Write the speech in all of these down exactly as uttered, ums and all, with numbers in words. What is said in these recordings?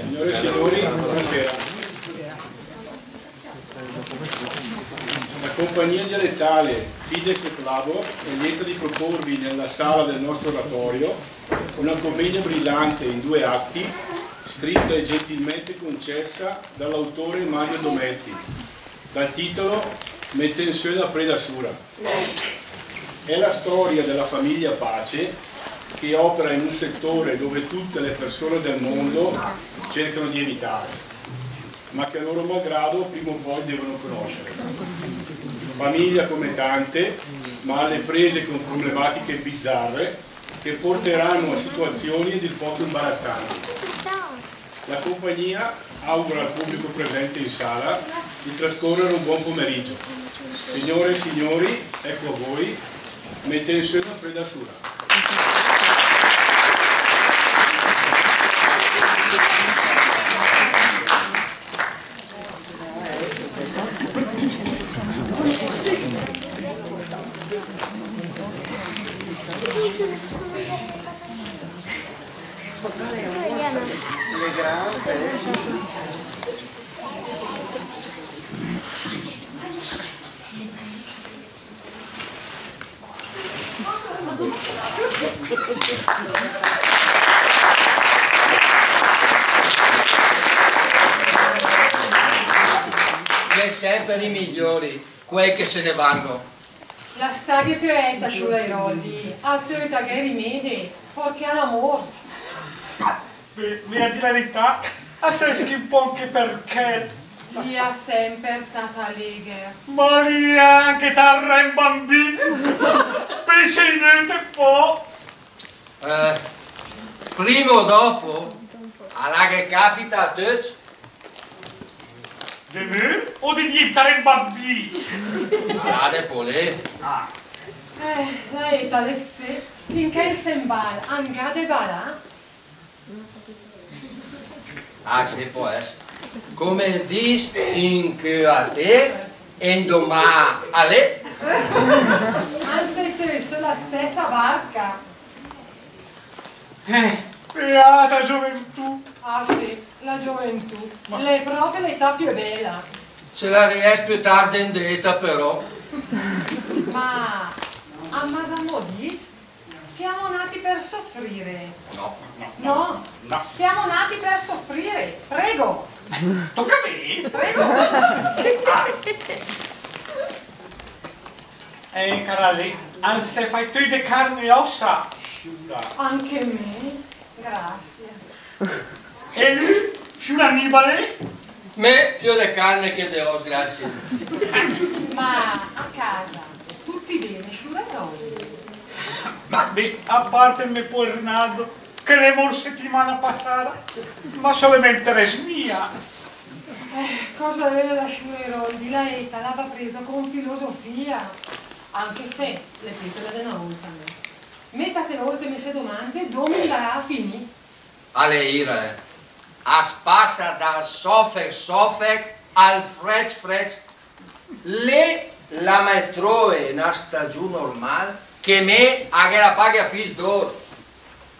Signore e signori, buonasera. La compagnia dialettale Fides et Labor è lieta di proporvi nella sala del nostro oratorio una commedia brillante in due atti, scritta e gentilmente concessa dall'autore Mario Dometti, dal titolo Metèm sö la preda sura. È la storia della famiglia Pace, che opera in un settore dove tutte le persone del mondo cercano di evitare, ma che a loro malgrado prima o poi devono conoscere. Famiglia come tante, ma alle prese con problematiche bizzarre che porteranno a situazioni a dir poco imbarazzanti. La compagnia augura al pubblico presente in sala di trascorrere un buon pomeriggio. Signore e signori, ecco a voi, Metèm sö la preda sura. Gh'è semper i migliori, quei che se ne vanno. La staghe quieta, sciur Airoldi, a töt a gh'è rimedi, forché a la mort. Beh, mé a dì la erità, a sès ché un pó anche per chèl. L'ìa semper tat alegher. Ma l'ìa anche tat rembambì, specie in öl de pó. Eh, prima o dopo, a la ghe capita a töcc. De mör o de dientà rembambì? Ah, de pò lé. Ah. Eh, la éta l'è sé, finché se 'n bal, an gh'à de balà. Ah, sé, pò èss. Come dis, incö a té, e 'ndomà a lé. An sét töcc sö la stèssa barca. Eh, beata gioventù. Ah, sé, la gioventù. Ma l'è pròpe l'età piö bèla. Se la riès piö tard in d'éta, però. Ma, a ma sa mò dis? Siamo nati per soffrire. No, no, no. No? No. Siamo nati per soffrire. Prego. Toca a mé? Prego. Ah. Eh, cara lé, an s'è facc töcc de carn e òssa, sciura. Anche mé, grazie. E lü, sciur Annibale? Mé, piö de carne che de òss, grazie. Ma a casa, tutti bene, sciur Airoldi? Beh, a part ol mé poer Rinaldo, che l'è mórt setimana pasada, ma sö lé me interèss mia. Eh, cosa öla, sciur Airoldi, la éta la va presa con filosofia, anche se l'è piö bèla de öna ólta, né? Mé tate ólte me se domande dóme 'ndarà a finì. A l'è ira, eh. A s' pasa dal sòfech sòfech al frècc frècc. Lé la me tróe öna stagiù normal che mé a ghe la paghe a pis d'ór.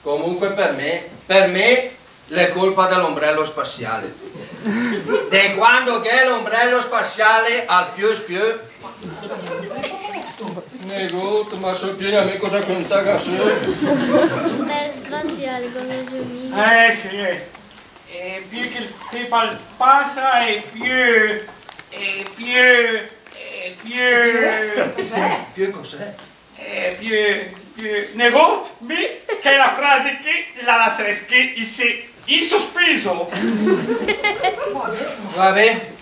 Comunque per mé, per mé l'è colpa de l'ombrello spaziale. De quando gh'è l'ombrello spaziale al piöv piö. Negót, ma só piö gnamé cosa cöntà sö. Beh, spaziale, come Giovini. Eh, sì, eh. E piö che 'l tép al pasa, e piö, e piö, e piö. Piö cos'è? Piö cos'è? Eh, piö, piö, negót, mé, chèla frase ché la lassarès ché isé, in sospeso. Vabbè,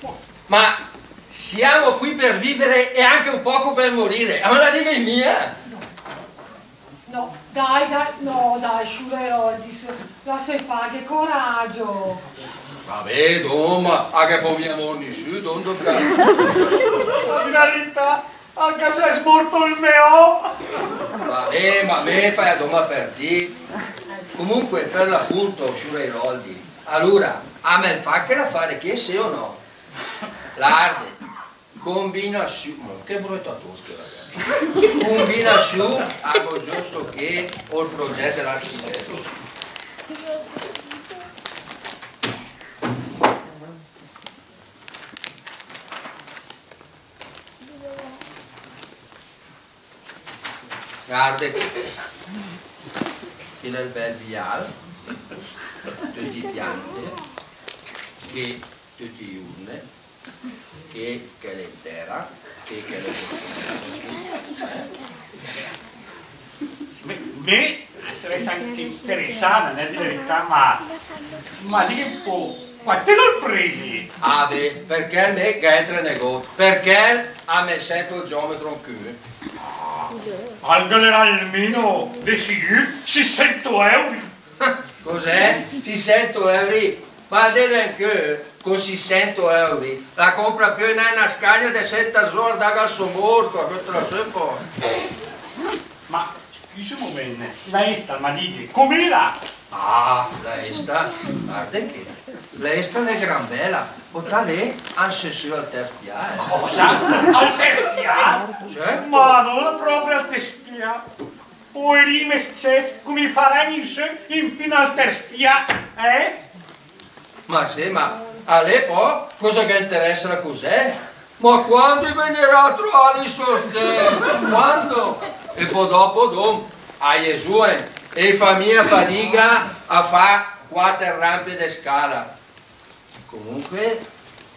ma siamo qui per vivere e anche un poco per morire. Ma la diga in mia. No, dai, dai, no, dai, sciur Airoldi, la se faghe coragio. Vabbè, dóma, a ghe pò mia mórt nissü, dónde che... La verità. Anche se l'è mórt ol mé òm. Vabbè, ma mé fàa dóma per dì. Comunque, per l'appunto, sciur Airoldi, alura, a me 'l fa chèl afare ché, sé o no? L'arde, combinasiù, ma che bröta tos, ragazzi. Combinasiù, a gó giöst ché ol progèt de l'architèt. Arde che, che l'è 'l bel vial, töte i piante, che töte i urne, che, che l'è in tèra, che, che l'è in tèra. Me, me, sarèss anche interessada, a dì la verità, ma, ma dighe un pó, quat éra 'l prése? Ah, bè, perché me gh'entre negót, perché a me sènto 'l geòmetro incö. Al ghe n'avrà almeno, de sigür, sissènt euri. Cos'è? Sissènt euri? Ma 'l dé d'encö, co sissènt euri, la compra piö gnà öna scagna de sèt zó a dàga al sò mórto, a chèl la sö pò. Ma, scüse ü momènt, la ésta, ma dighe, com'éla? Ah, la ésta, arde che, la ésta l'è gran bèla, pòta lé, an sè sö al tèrs pià, eh. Cosa? Al tèrs pià? Certo. Madóna, pròpe al tèrs pià. Poerì me s-cècc, come i farà in sö infina al tèrs pià, eh? Ma sé, ma a lé pò cosa gh'interèsa cos'è? Ma quando i vegnerà a troà i sò s-cècc? Quando? E pò dòpo, dóm, a i è zùen, e i fa mia fadiga a fà quàter rampe de scala. Comunque,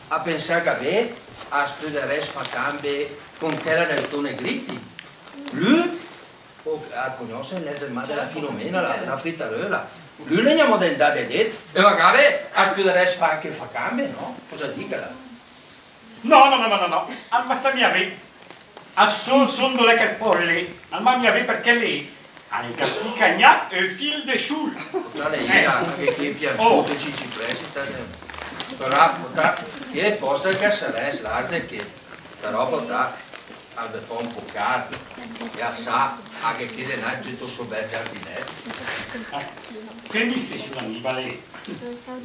a pensàga bé, as pöderèss fà cambe con chèla del Tone Gritti. Lü, o, a cognòsse, l'è 'l zermà de la Filomena, la, la fritaröla. Lü l'è gnamò de 'ndà de dét, e magare as pöderèss fà anche fà cambe, no? Cosa dighela? No, no, no, no, no, no. Al va stà mia bé. A só, só 'ndo l'è chèl pòer lé, al va mia bé perché lé al ga pica gnà ü fil de sciur. Pòta lé, eh, anche che i piantute, oh, ci, ci prèsta, eh. Però, pòta, che pòsta che sarèss, l'arde che, però, pòta, al va fà ü pó càrd, e a sa, anche che l'è gnà töt ol sò bèl giardinèt. Eh, fém issé, sciur Annibale.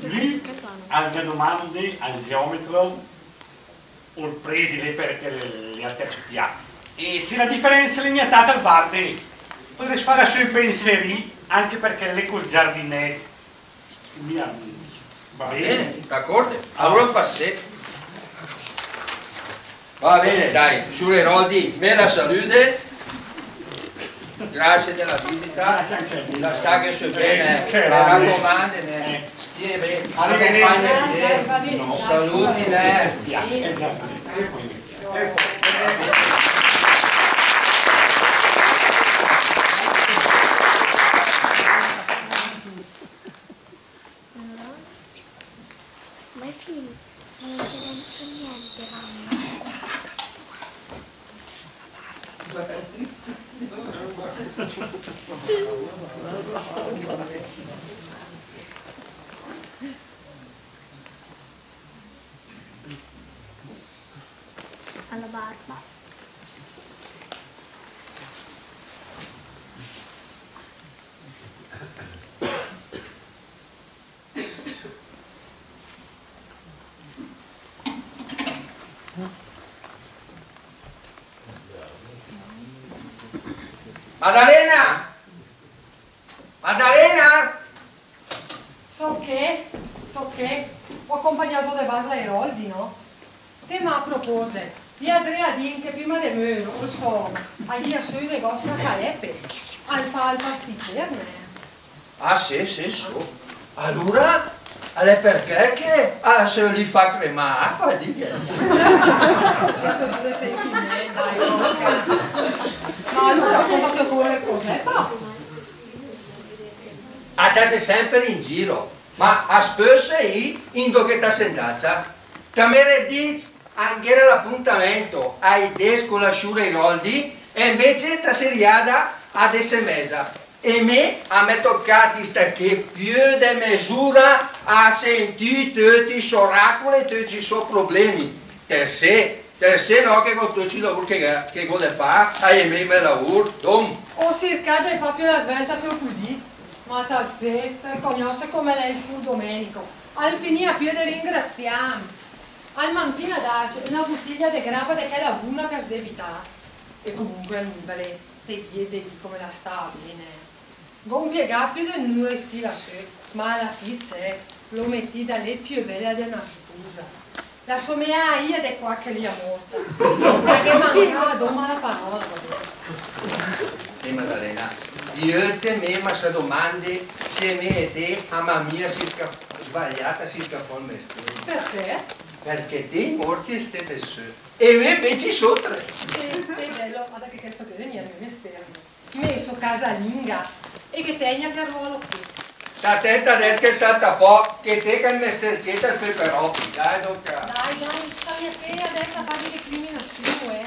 Lü al ga domande al geòmetro ol prése lé perché l'è al tèrs pià. E se la diferènsa l'è mia tata, al varde, pödrèss fàga sö ü penserì, anche perché lé col giardinèt. Mia, va bé? Va bé, d'acòrde. Alura fó issé. Va bé, dai, sciur Eroldi, me la salüde. Grazie della visita. Grazie anche a voi. La staghe sö bé, eh. Grazie. Me racomande, eh. Stì bé. Arrivederci. Compàgne, eh. Salüde, eh. Mamma, ma io non c'entro niente, mamma. Alla barba. Maddalena! Maddalena! Só ché, só ché, ó compagnàt zó de bas l'Airoldi, no? Té, ma a propòset, i vé dré a dìm che prima de mör, ol sò òm al gh'ìa sö ü negòssi a Calepe, al fà ol pasticér, né? Ah, sé, sé, só. Alura, l'è per chèl che, ah, se l'ì fà cremà aqua, dighe. Ma alura, cosa te ocór, cos'è, pa? Ah, ta sé sèmper in giro. Ma as pöl saì indo che ta sé 'ndacia? Ta m'ére dicc a gh'éra l'apuntamènt ai dés co la sciura Airoldi, e invece ta sé riada a dés e mèza. E mé a m'è tocàt istà ché piö de mesura a sentì töte i sò racole, töcc i sò problemi. Te sé, te sé, no, che co töcc i laùr che, che gh'ó de fà, a i è mé i mé laùr, dóm. Ó sircàt de fà piö a la svèlta che ó pudìt, ma ta sé, te cognòsset come l'è ol sciur Domenico, al finìa piö de ringrassiàm. Al m'à infina dacc öna butiglia de grapa de chèla buna per sdebitàs. E comunque, Annibale, te gh'é de dì come la stàa bé, né. Gh'ó impiegàt piö de ün'ura a istì la sö, ma a la fì, s-cècc, l'ó metìda lé piö bèla de öna spusa. La someàa a ida de quach che l'ìa mórta. E ghe mancàa dóma la paròla, va bé. Eh, Maddalena, di ölte me ma sa domande se me e te amà mia sircà, sbagliàt a sircà fò ol mestér. Perché? Perché te i mórchet i stét sö e me invece i só tré. Eh, eh, bèlo, guarda che chèsto ché l'è mia ol mestér. Me só casalinga e ghe tègn a chèl ruolo ché. Sta atènta adès che 'l salta fò, che te chèl mestér ché te 'l fét per òblig, dai, dóca. Dai, dai, sta mia ché adès a fà de recriminassiù, eh.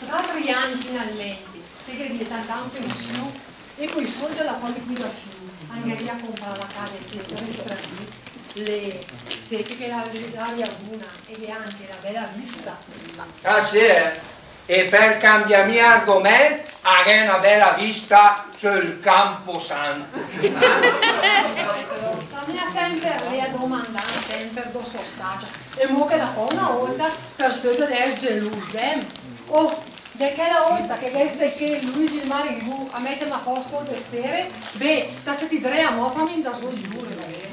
L'altri agn finalmènt. Te gh'ét tanta pensiù e coi sólcc de la tua liquidassiù, andarìa a comprà la cà de Cesare Stradì, lé, sét che l'è, l'è l'aria buna e gh'è anche la bèla vista. Ah, sé, eh? E per cambià mia argomènt, a gh'è öna bèla vista söl camposanto. Sta mia sèmper lé a domandà sèmper dó só stacc. E mò che la fó öna ólta per töt de èss gelùs, eh? Oh, de chèla ólta che gh'è stacc ché Luigi ol Marengù a mètem a pòst ol mestére, bè, ta sét dré amò a fàm indà sö i ure, va bé.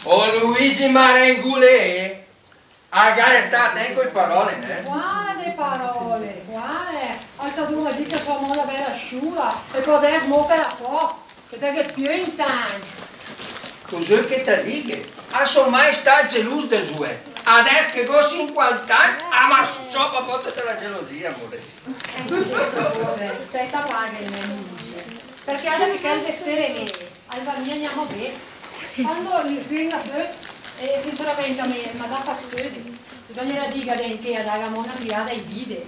Ol Luigi Marengù lé, al gh'à de stà atènt coi paròle, nè? Quale de paròle, quale? Al t'à dóma dì che só amò öna bèla sciura, e pò adès mò che la fó. Che te gh'ét piö vint'agn. Cos'ét che ta dighet? A só mai stacc gelùs de zùe. Adès che gh'ó sinquant'agn, a ma s-ciòpa pò töta la gelosia, amore. Eh, amore, spèta, paga ol mé Luigi. Perché adès che chèl mestére lé al va mia gnamò bé. Quando i ringa töt, eh, sinceramènt a me, ma dà fastödi. Bisògna dìga de 'n ché a daga amò öna tirada ai vide.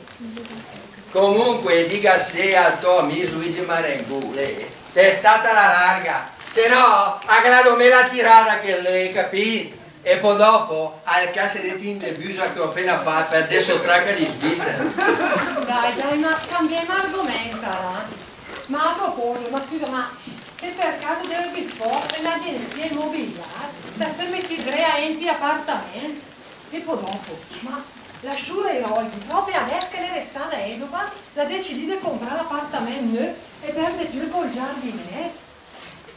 Comunque, dìga sé al tò amìs Luigi Marengù, lé, de stàt a la larga, se nò, a gh'à dóma la tirada chèl lé, capìt? E pò dòpo, al cassa i dét in de büsa che ó apéna fàt per dà sö trà a chèl svìsser. Dai, dai, ma cambièm argomènt, va. Ma a propòsit, ma scüsa, ma te per caso gh'ét vist fò l'agenzia immobiliare? Te sét metìt dré a ènt i apartamèncc? E pò dòpo, ma la sciura Iroldi, pròpe adès che l'è restada èdopa, l'à decidìt de comprà l'apartamènt növ e per de piö col giardinèt.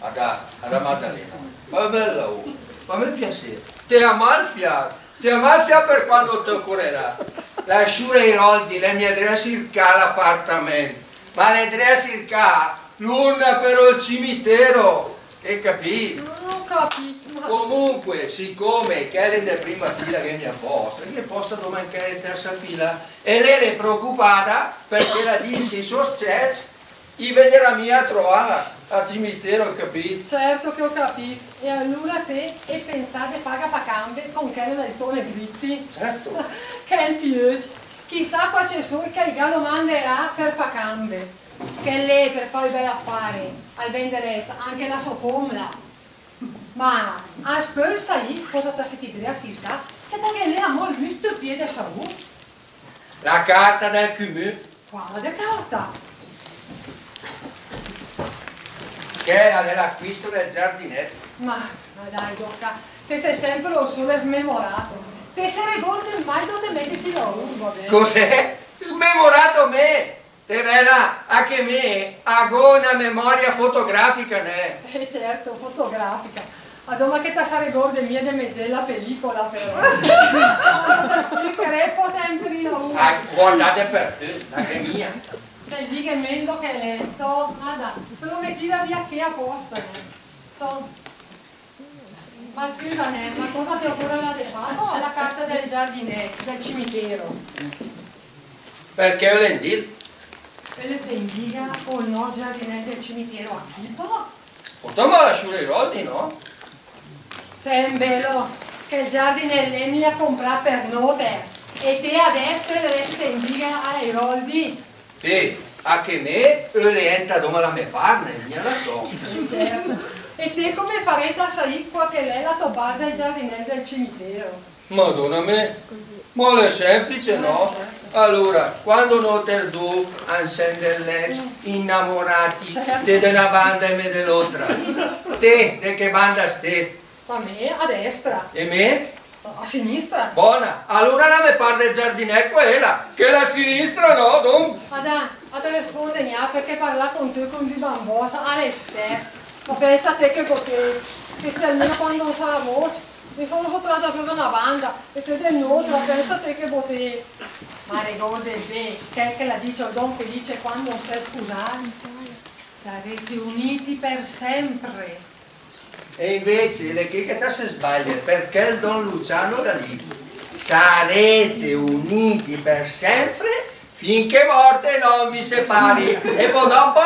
Ada, ada Maddalena, ma bèla, oh, fàm ol piassér, te gh'ét mal fiàt, te gh'ét mal fiàt per quando te ocorerà. La sciura Iroldi l'è mia dré a sircà l'apartamènt, ma l'è dré a sircà l'urna per ol cimitero, ét capìt? Non ho capito, ma... Comunque, sicome chèl in de prima fila gh'è mia bòs, ghe pòsa domandà in tersa fila, e lé l'è preocupada perché la dis che i sò s-cècc i vegnarà mia a troàla al cimitero, ét capìt? Certo che ho capito. E alura te ét pensàt de fàga fà cambe con chèl del Tone Gritti? Certo. Chèl piöcc. Chissà quace sólcc che 'l ga domanderà per fà cambe. Chèl lé, per fà ü bèl afare, al venderèss anche la sò fómna. Ma as pöl saì cosa ta sét dré a sircà? Che ta gh'ét amò ü stüpiéde saù? La carta del cumün. Quala de carta? Chèla de l'acquisto del giardinèt. Ma, ma dai, dóca, te sé sèmper ol sòlet smemorato. Te se regórdet mai dóe te mètet i laùr, va bé? Cos'è? Smemorato me? Te vèla, a che me a gh'ó öna memòria fotografica, nè? Sé, certo, fotografica. Adóma che ta sa regórdet mia de mèt la pelìcola, però. Ma ta sircherèt pò sèmper i laùr. Ah, guardàt per te, la che mia. Te dighe mé 'ndo che l'è, tò, ada, te l'ó metìda via ché apòsta, eh. Tò. Ma scüsa, nè, ma cosa te ocórre de fà, tò, la carta del giardinèt, del cimitero? Perché öle 'ndìl? Öle 'ndìga ol nòst giardinèt del cimitero a chi, pò? Pòta, ma la sciura Iroldi, no? Sèmbelo che ol giardinèt l'è mia compràt per nóter, e te adès te ölet 'ndìga a la Iroldi? Sé, a che me öle ènt adóma la mé part, mia la tò. Eh, certo. E te come farét a saì quala che l'è la tò part del giardinèt del cimitero? Madóna mé, ma l'è sèmplice, no? Alura, quando nóter du an sènt del lècc, inamoràcc, te de öna banda e me de l'ótra, te de che banda stét? Ma me a destra. E me? A sinistra. Bóna, alura la mé part del giardinèt l'è quèla, chèla a sinistra, no, don? Ada, a te respónde gnà, perché parlà con té o con di bambòs l'è l'istèss. Ma pènsa té che botègh, che se almeno quando sarà mórt, me só troada sö de öna banda e té de l'ótra, pènsa té che botègh. Ma regórdet bé chèl che l'à dicc ol don Felice quando 'n s'è spusàcc? Sarete uniti per sempre. E invece, l'è ché che ta se sbaglie, perché il don Luciano l'ha dicc: "Sarete uniti per sempre finché morte non vi separi." E pò dopo,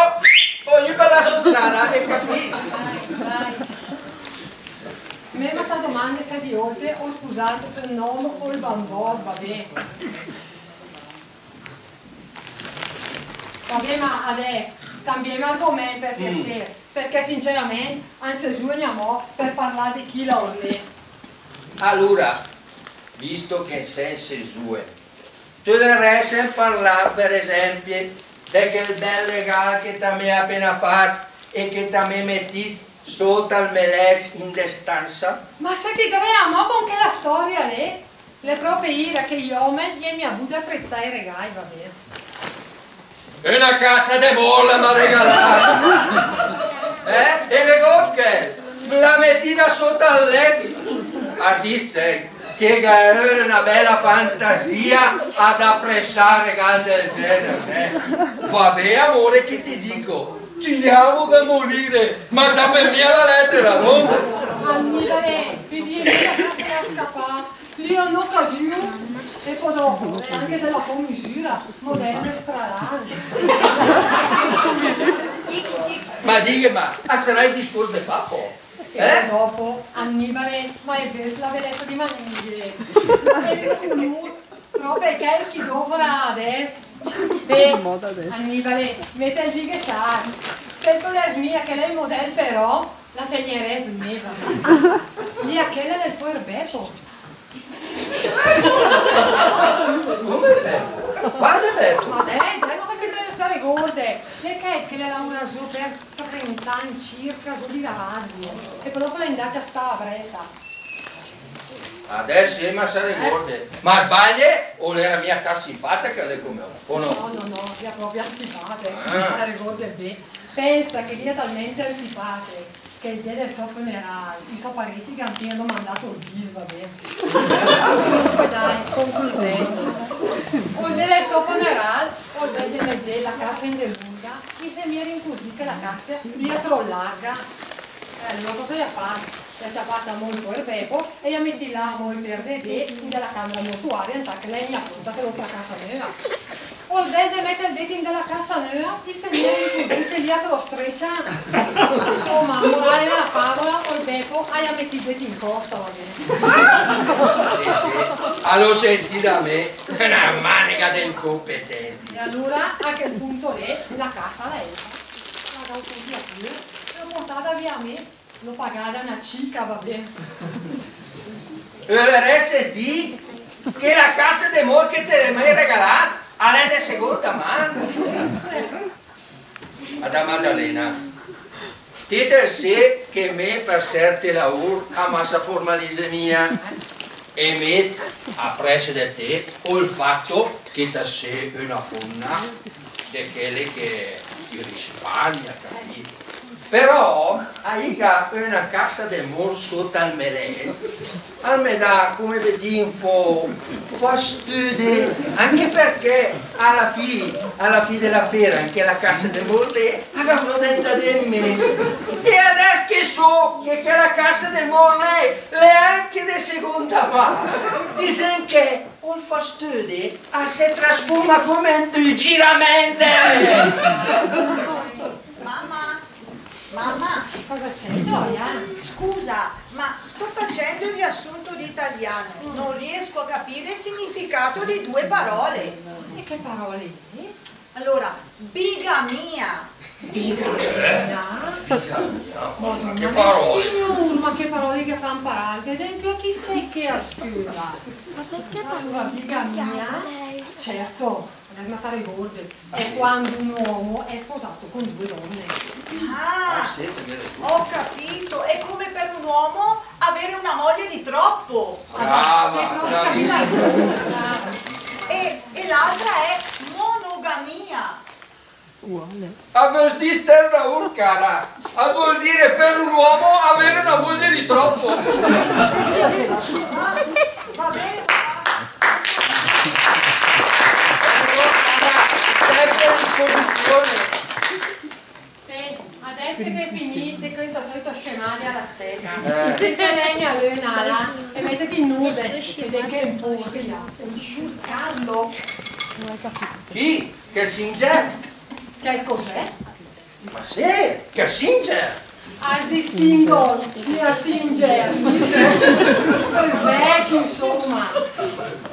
ognü per la sò strada, hai capì? Mé, ma sta domande se di ólte ó spusàt ün òm ol bambòs, va bé. Va bé, ma adès cambiém argomènt, per piasé, perché sincerament an se zùe gnamò per parlà de chi laùr lé. Alura, visto che an se zùe, tödarèsem parlà, per esèmpi, de chèl bèl regàl che ta m'é apéna facc e che ta m'é metìt sóta al mé lècc in de stansa? Ma se ti dré amò con chèla stòria lé? L'è pròpe ira che i òmegn i è mia bù de aprezà i regài, va bé. Öna cassa de mórt la m'à regalàt. Eh? E negót che l'à metìda sóta al lècc. A dis, eh, che gh'à öna bèla fantasia ad aprezzà regàl del gèner, eh? Va bé, amore, che ti dico? Ti amo da morire, ma ciapem mia la lètera, no? Annibale, vède che la cassa l'è scapàt. L'è ön'ocasiù, e pò dòpo, l'è anche de la sò misüra, modèl stralan. Ma dighe, ma a sarà ol discórs de papà? Eh? E pò dòpo, Annibale, ma l'è vèss la belèssa di manìghe? E ol culùr, pròpe chèl che i dòvra adès. Beh, Annibale, mètel dìghe ciar. Se te ölerèss mia che l'è ol modèl, però, la tegnerèss mé, va bé. Mia chèla del pòer Bepo. Come Bepo? Quale Bepo? Ma dai, dai, ma perché te sa regórdet? L'è chèl che l'à lauràt zó per trent'agn circa, zó di Ravazzi. E pò dòpo l'è 'ndacc a stà a Brèssa. Adès sé, ma sa regórde. Ma sbaglie, o l'era mia tat simpàtech, l'è come, o no? No, no, no, l'era pròpe antipàtech. Ah. Sa regórde bé. Pènsa che l'era talmènt antipàtech che ol dé del sò füneràl, i sò parécc i gh'à 'mpéna domandàt ol bis, va bé. Comunque dai, concludèm. Ol dé del sò füneràl, ol vèss de mèt dét la cassa in de l'urga, i s'è mia incürzìt che la cassa l'era tròp larga. E alura cosa i à fat? I à ciapàt amò ol pòer Bepo e i à mèt là amò ol pèr de dé in de la càmera mortuària, intat che l'è mia pronta per l'ótra cassa nöa. Ol vèss de mèt ol dét in de la cassa nöa, i s'è mia incürzìt che l'era tròp strécia. Insóma, morale de la fàvola, ol Bepo i à metìt ol dét in còsta, va bé. Sì, sì. Alura sentì da mé, öna mànega de incompetènti. E alura, a chèl pùnt lé, la cassa la era. La gh'ó tòrta via, l'ó portada via mé. L'ó pagada öna cica, va bé. Ölerèss dì che la cassa de mórt che te m'é regalàt l'è de segónda man. Ada Maddalena, té te sé che mé per sèrte laùr a ma sa formalize mia. E mé aprèsse de té ol fat che ta sé öna fómna de chèle che i risparmia, capìt? Però a iga öna cassa de mórt sóta al mé lècc, al me dà, come dì, ü pó fastöde, anche perché a la fì, a la fì de la féra, anche la cassa de mórt lé, a gh'avró de 'ndà dét mé. E adès che só che chèla cassa de mórt lé l'è anche de segónda man, disèm che ol fastöde al se trasfurma come in ü giramènt. Mamma, mamma. Cosa c'è, Gioia? Scusa, ma sto facendo il riassunto di italiano. Non riesco a capire il significato di due parole. E che parole è? Allora, bigamia. Bigamia? Bigamia? Madóna mia, signùr, ma che paròle che i fa imparà, che gh'è anche chi s-cèt ché a scöla. Ma perché parli in italiano, lei? Certo, adès ma sa regórde, è quando un uomo è sposato con due donne. Ah, ho capito, è come per un uomo avere una moglie di troppo. Brava, bravissima. E, e l'altra è monogamia. Uguale. A völ dì stèss laùr, cara. A völ dì per un uomo avere una moglie di troppo. Ah, va bene, papà. Sempre a disposizione. Sènt, Sì, te lègna l'öna là e mètet in orde, che gh'è ü pó via. Ol sciur Carlo. Chi? Che singer? Che cos'è? Ma sì, che singer? Al dis single, mia singer. Ol vècc, insoma.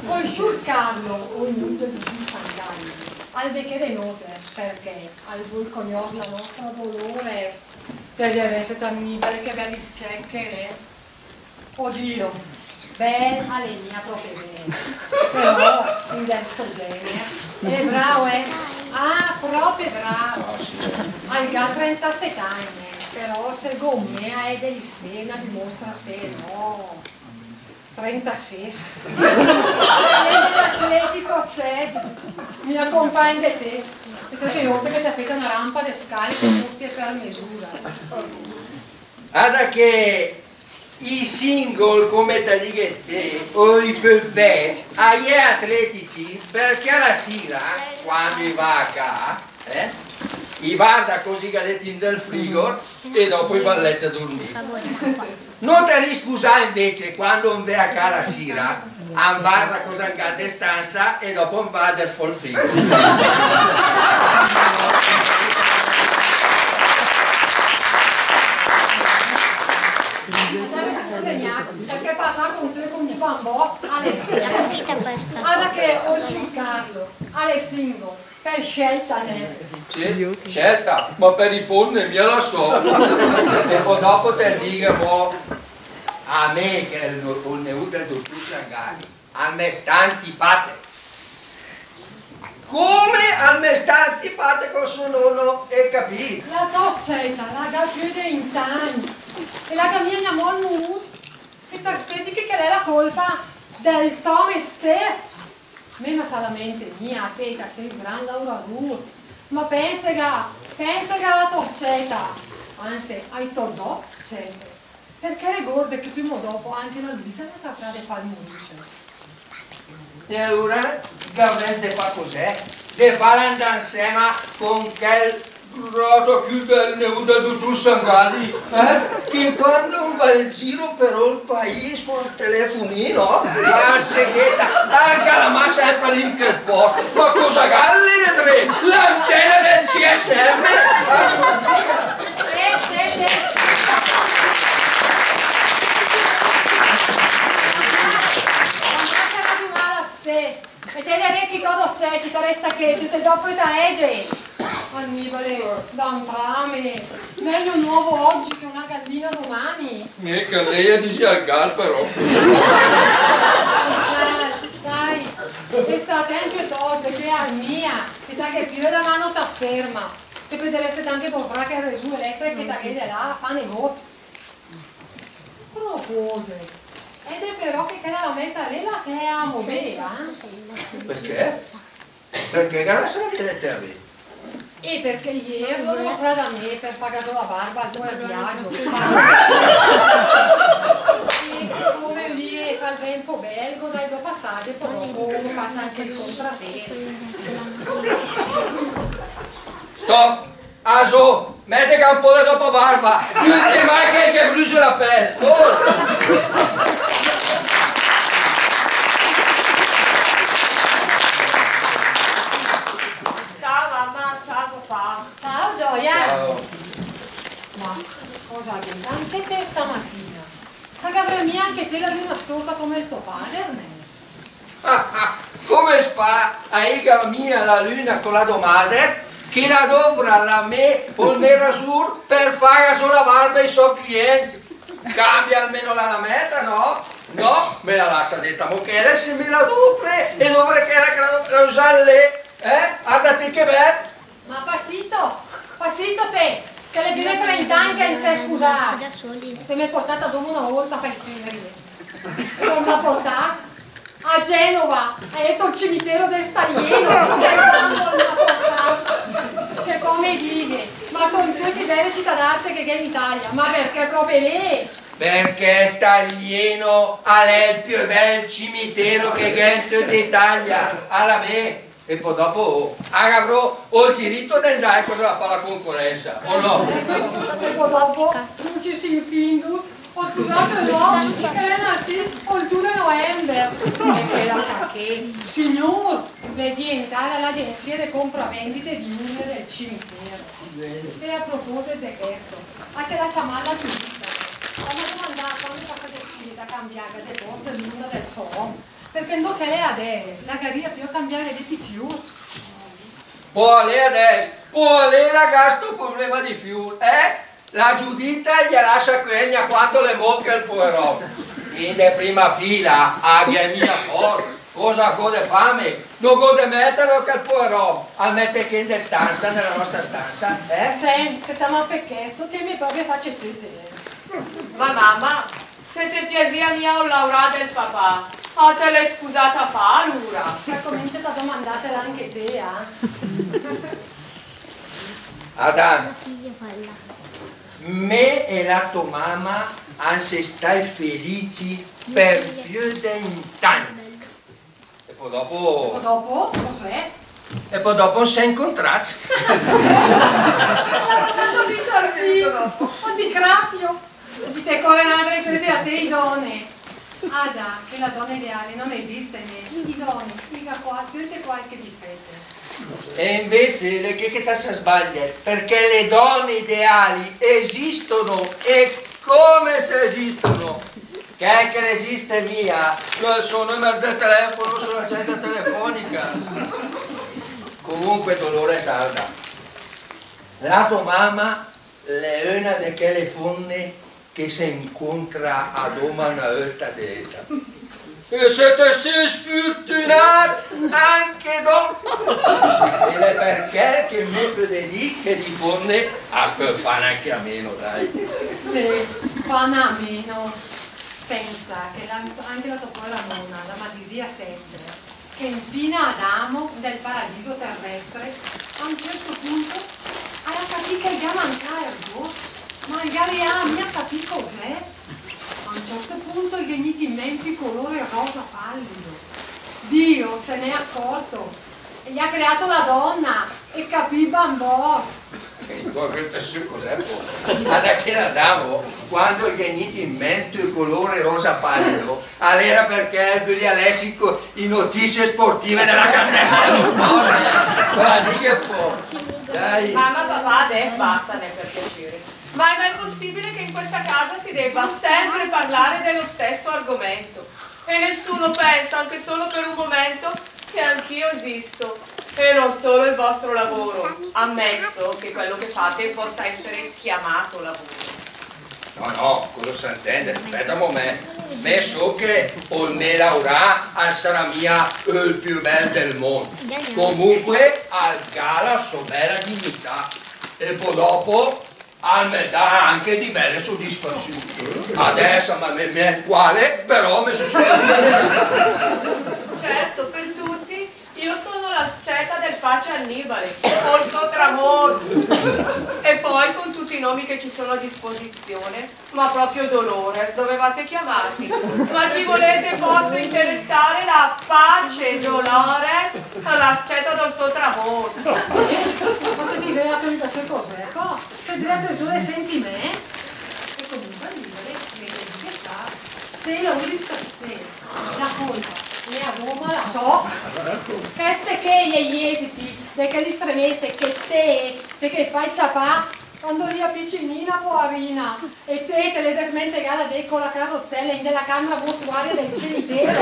Ol sciur Carlo, ol nöud del dutùr Sangalli, al ve chède nóter, perchè al völ cognòss la nòstra Dolores. Te dirèsset, Annibale, che bèl s-cèt che l'è. Oddio, bèl, al è mia pròpe bèl. Però, in del sò gèner. L'è brao, eh? Ah, pròpe brao. Al gh'à trentasèt agn, eh. Però, segónd me, a èd de liceo, na dimòstra se, no. Trentasés. L'è atletico, s-cèt. Mia compàgn de té. E te sé óter che t'é fèt na rampa de scale che cóste per mesura. Ada che i single, come ta dighet té, o i pò vècc, a i è atletici, perchè a la sira, quando i va a cà, eh, i varda cósa i gh'à dét in del frigor e dòpo i va a lècc a durmì. Nóter i spusà invece, quando an vé a cà la sira, an varda cósa an gh'à in stansa e dòpo an va a dèrl fò 'l frigor. Perchè parlà con té come un bambò, al è strano. Ada che ol sciur Carlo, al è single, per scelta, né? Sì, scelta, ma per i fómne mia la só. E pò dòpo te dighe, pò, a mé che ol, ol nöud del dutùr Sangalli al me sta antipàtech. Come al me sta antipàtech ol sò nóno, ét capìt? La tò s-cèta la gh'à piö de vint agn e la gh'à mia gnamò 'l murùs, e ta sé dì che chèla l'è la colpa del tò mestér. Mé ma sa lamènte mia, a té ta sé ü gran lauradùr, ma pènsega, pènsega a la tò s-cèta, anse, ai tò dò s-cète. Perchè regórdet che prima o dòpo anche la Luisa la gh'avrà de fà 'l murùs. E alura, gh'avrèss de fà cosè? De fàla 'ndà 'nsèma con chèl rotocül del nöud del dutùr Sangalli, eh? Che quando va in giro per ol paìs col telefonino, la seghèta, al gh'à la mà sèmper in chèl pòst. Ma cosa gh'àl lé de dré? L'antèna del G S M? Eh, eh, eh. E te le reti, Carlo, cioè, ti te resta che te dopo ta ege. Annibale, dà 'n brame. Meglio un uovo oggi che una gallina domani. Mia che lei dice al gal, però. Dai, dai, e sta attento, te, che a mia, che ta gh'é piö la mano ta ferma. Che pöderèss anche dovrà che resù elettrico che ta gh'é de là, fa negót. Propóset, ed è però che chèla la mèta lé la te amo bé, eh? Perché? Perché che la sa che te amo bé? E perché ier l'ó dofrada mé per fà só la barba al pòer Biagio. E sicome lé fa 'l vènto bèl, gh'ó dà dò pasade, pò dòpo fó anche 'l contratèmp. Stop! Asó, mètega un pó de dopobarba, che te mai che, che brüse la pèl. Oh! Ciao mamma, ciao papà. Ciao gioia. Ciao. Ma cosa gh'ét anche te stamatina? Ma gh'avrét mia anche te la lüna stórta come 'l tò pàder, nè? Come s' fa a iga mia la lüna co la dò màder, che la dofra la mé, ol mé rasùr per faga sö la barba ai sò clièncc? Cambia almeno la lamèta, no? No, me la lasa dét amò chèla, se me la dofre, e dofre chèla che la dofre, la usa lé, eh? Arda té che bèl! Ma pasito, pasito té, che l'è piö de trent'agn che 'n s'è spusàcc. Te m'é portàt dóma öna ólta a fà i ferie. Dónde m'à portàt? A Genova, a èd ol cimitero de Staglieno. Sicome dighe, ma con töte i bèle cità d'arte che gh'è in Italia, ma perché pròpe lé? Perché Staglieno l'è ol piö bèl cimitero che gh'è in töta Italia, ala bé. E pò dopo, a gh'avró ol dirito de 'ndà a cosa la fa la concorensa, o no? E pò dopo, Luci Sinfindus, ol scusàt, no, che l'è nascì ol dü de novèmber. E quela perché, signur, l'è dientada l'agensia de compravendite di urne del cimitero. E a proposit de chesto, a chèla ciamàt la Giuditta, l'à domandàt quando che la s'à decidìt a cambià de pòst l'urna del sò òm, perché 'ndo che l'è adès, la ghe gh'avrìa piö a cambià de fiur. Pò lé adès, pò lé la gh'à sto problema di fiur, eh? La Giuditta i ghe lassa ché gna quato le moche al poer òm. Quindi in prima fila, a gh'è mia pòst, cosa gh'ó de fà mé? No gh'ó de mèterlo chèl poer òm, al mèt ché in de stansa, nella nostra stansa, eh? Sènt, se t'ama per chesto, te me pròpe a fà töt, eh. Ma mama, se te piasìa mia ol laurà del papà, a te l'è scusàt a fà alura? Ma comincia a domandàtela anche te, ah? Ada, me e la tò mama am sè stai felici per piö de vint agn. E pò dopo? E pò dopo? Cos'è? E pò dopo am s'è incontràcc. L'ha portato lì, Giorgino. Ma di crapio. Ti te core a crede a te i dòne. Ada, che la donna ideale non esiste, né. I dòne, i gh'à qua, töte quach difèt. E invece l'è ché che te se sbàgliet, perché le donne ideali esistono, e come se esistono! Chèl che n'esiste mia, l'è ol sò nömer de telefono sö l'agenda telefonica. Comunque, Dolores, arda, la tò mama l'è öna de chèle fómne che se incontra adóma öna ólta de éta. E se te sé sfürtünàt, anche dò! E l'è per chèl che me pöde dì che di fómne as pöl fàna anche a meno, dai. Sé, fàna a meno. Pensa che la, anche la tò pòera nóna, la ma disìa sèmper che infina Adamo, nel paradiso terrestre, a un certo punto, al à capìt che al ghe mancàa ergót, ma al gh'à mia capìt cos'è. A un certo punto gli è gnit in mènt ü colore rosa pallido. Dio se n'è accorto e gli ha creato la donna. E capì, bambòs. Sì, pò, chèl sö cos'è, pò? Arda che l'Adamo, quando ghe n'è gnit in mènt ol colore rosa pallido, l'era perché el vülìa lèss i notizie sportive de la Gazzetta dello Sport, eh. Guarda che pò. Dai. Mama, papà, adès basta, né, per piacere. Ma è mai possibile che in questa casa si debba sempre parlare dello stesso argomento? E nessuno pensa, anche solo per un momento, che anch'io esisto. E non solo il vostro lavoro, ammesso che quello che fate possa essere chiamato lavoro. No, no, cosa s'intènd? Spèta un momènt. Me só che ol mé laurà al sarà mia ol piö bèl del mónd. Comunque, al gh'à la sò bèla dignità. E pò dòpo, al me dà anche di bèle sodisfasiù. Adès, ma me, me, quale? Però me só... Certo, per tutti io sono la scèta del Pace Annibale, ol sò tramórt. E poi, con tutti i nomi che ci sono a disposizione, ma proprio Dolores dovevate chiamarmi. Ma chi volete possa interessare la Pace Dolores, la scèta del sò tramórt? Ma te dìret a chèl sö cos'è, pò? Se dìret sö de sentìmec? E comunque, Annibale, me crède che sta, se l'è ü disprèss, la cólpa l'è adóma la tò. Chèste ché i è i èsit de chèl disprèss che te, te te fét ciapà quando l'era picinina, poarina. E te, te l'é desmentegada de ì co la carrozzèla in de la càmera mortuaria del cimitero.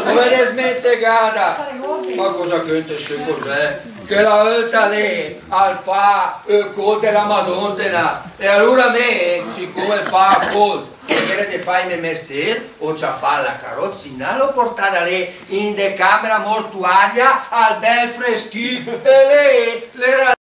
Come desmentegada? Ma cosa che te sé cos'è? Chèla ólta lé al fàa ü cóld de la Madóndena. E alura me, sicome fàa cóld, l'era de fà ol mé mestér, ó ciapàt la carozzina, l'ó portada lé in de càmera mortuaria al bèl freschì. E lé l'era